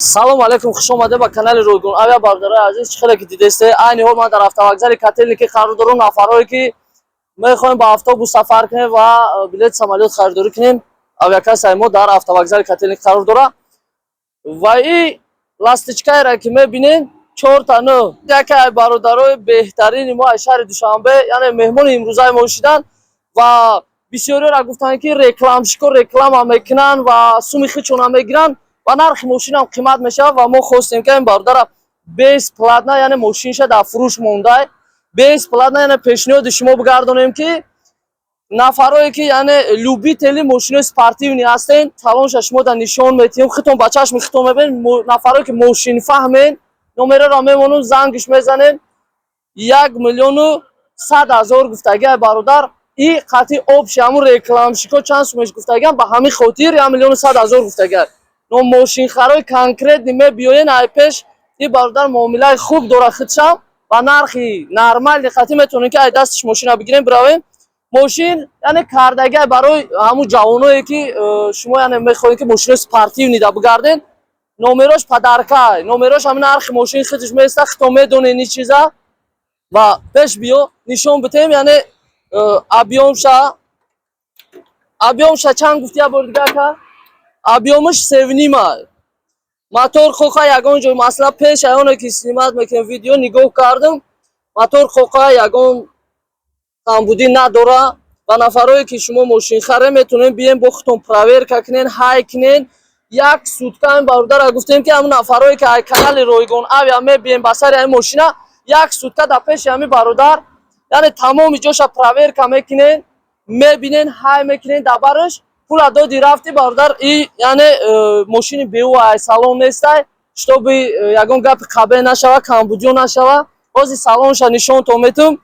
Салому алейкум, хуш омадед ба канали Ройгон Авиа, бародарои азиз. Чӣ хеле ки дидесте, айни ҳол ман дар автовокзали Котельники қарор дорам. Нафарое ки мехоҳем ба автобус сафар кунем ва билети самолёт харидорӣ кунем, авиакассаи мо дар автовокзали Котельник қарор дорад. Ва и ласточкаеро ки мебинем, чорта нӯ, яке аз бародарои беҳтарини мо аз шаҳри Душанбе, яъне меҳмони имрӯзаи мо шуданд. Ва бисёриёро гуфтанд, ки рекламщико реклама мекунанд ва суми хичона мегиранд ва нархи мошинам қимат мешавад. Ва мо хостем, ки ин бародара бесплатно, яъне мошинша дар фурӯш мондай, бесплатно, яъне пешниҳоди шумо бигардонем, ки нафарое ки, яъне, любители мошинои спортивный ҳастен, салонша шумо да нишон метиҳем, хитон ба чашми хитон мебинед. Нафарое ки мошинфаҳмен, номераро мемонем, зангиш мезанем. 1 100 000 гуфтагиай бародар. И қатъи общий ҳамун рекламщико чанд сумеш гуфтагиам, ба ҳамин хотир 1 100 000 гуфтагиай. Но мошинхарои конкретный мебиёен ай пеш и бародар, муомилаи хуб дора худшам, ба нархи нормальный қатъи метавонем, ки ай дастиш мошина бигирем, биравем. Мошин, яъне, кардагиай барои ҳамун ҷавоное ки шумо, яъне, мехоҳем, ки мошинои спортивный да бигарден. Номерош подаркай, номерош ҳамин нархи мошин худш места, хито медонен ин чиза. Ва пеш биё, нишон битем, яъне, объёмша чанд гуфти, як бори дига, ака? Объёмаш севнима. Мотор хоқа, ягон ҷой масъала, пеш аёне ки снимать мекунем видео, нигоҳ кардам, мотор хоқа, ягон камбудӣ надора. Ва нафарое ки шумо мошинхаре, метавонем бием, бо худтон проверка кунен, ҳай кунен як сутка. Ин бародара гуфтем, ки ҳамун нафарое ки ай канали Ройгон Авиа мебием ба сари ҳамин мошина, як сутка дар пеши ҳамин бародар, яъне, тамоми ҷоша проверка мекунен, мебинен, ҳай мекунен, дар бараш пула доди, рафти, бародар. И, яъне, мошини беу ай салон нестай, чтобы ягон гапи қабе нашава, камбудиё нашава. Ҳозир салонша нишонтон метум.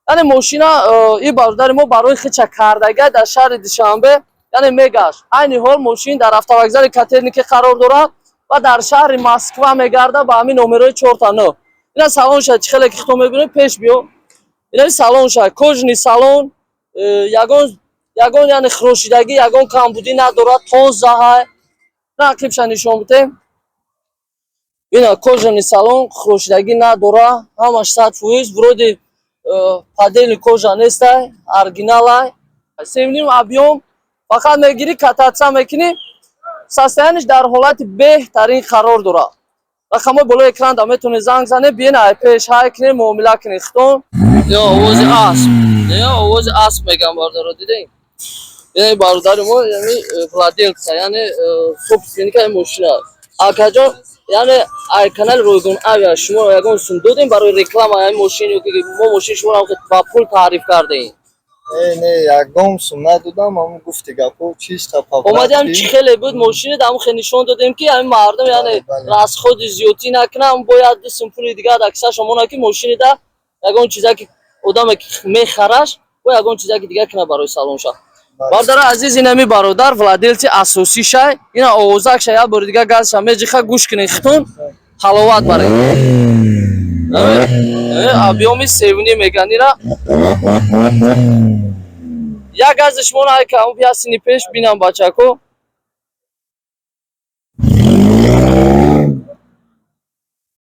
Яъне, мошина и бародари мо барои хича кардага, дар шаҳри Душанбе, яъне, мегашт. Айни ҳол мошин дар автовокзали Котельники қарор дорад ва дар шаҳри Москва мегарда ба ҳамин номерои чорта нӯ. Ина салонша, чӣ хеле ки хито мебинед, пеш биё, ина салонша, кожаный салон, ягон, яъне, хирошидагӣ, ягон камбудӣ надорад, тозаҳай. На, ақибша нишон бидем. Ина кожаный салон, хирошидагӣ надора, ҳамаш 100%. Вроде поддельный кожа нестай, оригиналай. Севним объём, фақат мегирӣ, кататься мекунӣ. Состояниеш дар ҳолати беҳтарин қарор дорад. Рақамҳои болои экранда, метавонед занг занед, биен, ай пеш ҳай кунед, муомила кунед хитон. Ё овози асп, ё овози асп мегам, бародаро, дидем. Яъне, бародари мо, яъне, владельца, яъне, собственника ин мошина аст. Акаҷон, яъне, ай канали Ройгон Авиа шумо ягон сум додем барои реклама ин мошин ё ки мо мошини шуморо ба пул таъриф кардем? Не, не, ягон сум надодам, ҳамун гуфти гапо чисто Омадем, по-братски. Чӣ хеле буд мошини, ҳамун хел нишон додем, ки ҳамин мардум, яъне, Бале. расходи зиёдтӣ накунам, бояд 2 сум пули дигар дар кисаша монад, ки мошинида ягон чиза ки одаме ки мехараш, бо ягон чиза ки дигар кунад барои салонша. Бародари азиз, инами бародар владельци асосишай. Ина овозакша, як бори дигар газша меҷиха, гӯш кунед хитон, ҳаловат баред. Объёми севни меган ира. Як гази шумо найка, ясини пеш бинам, бачако.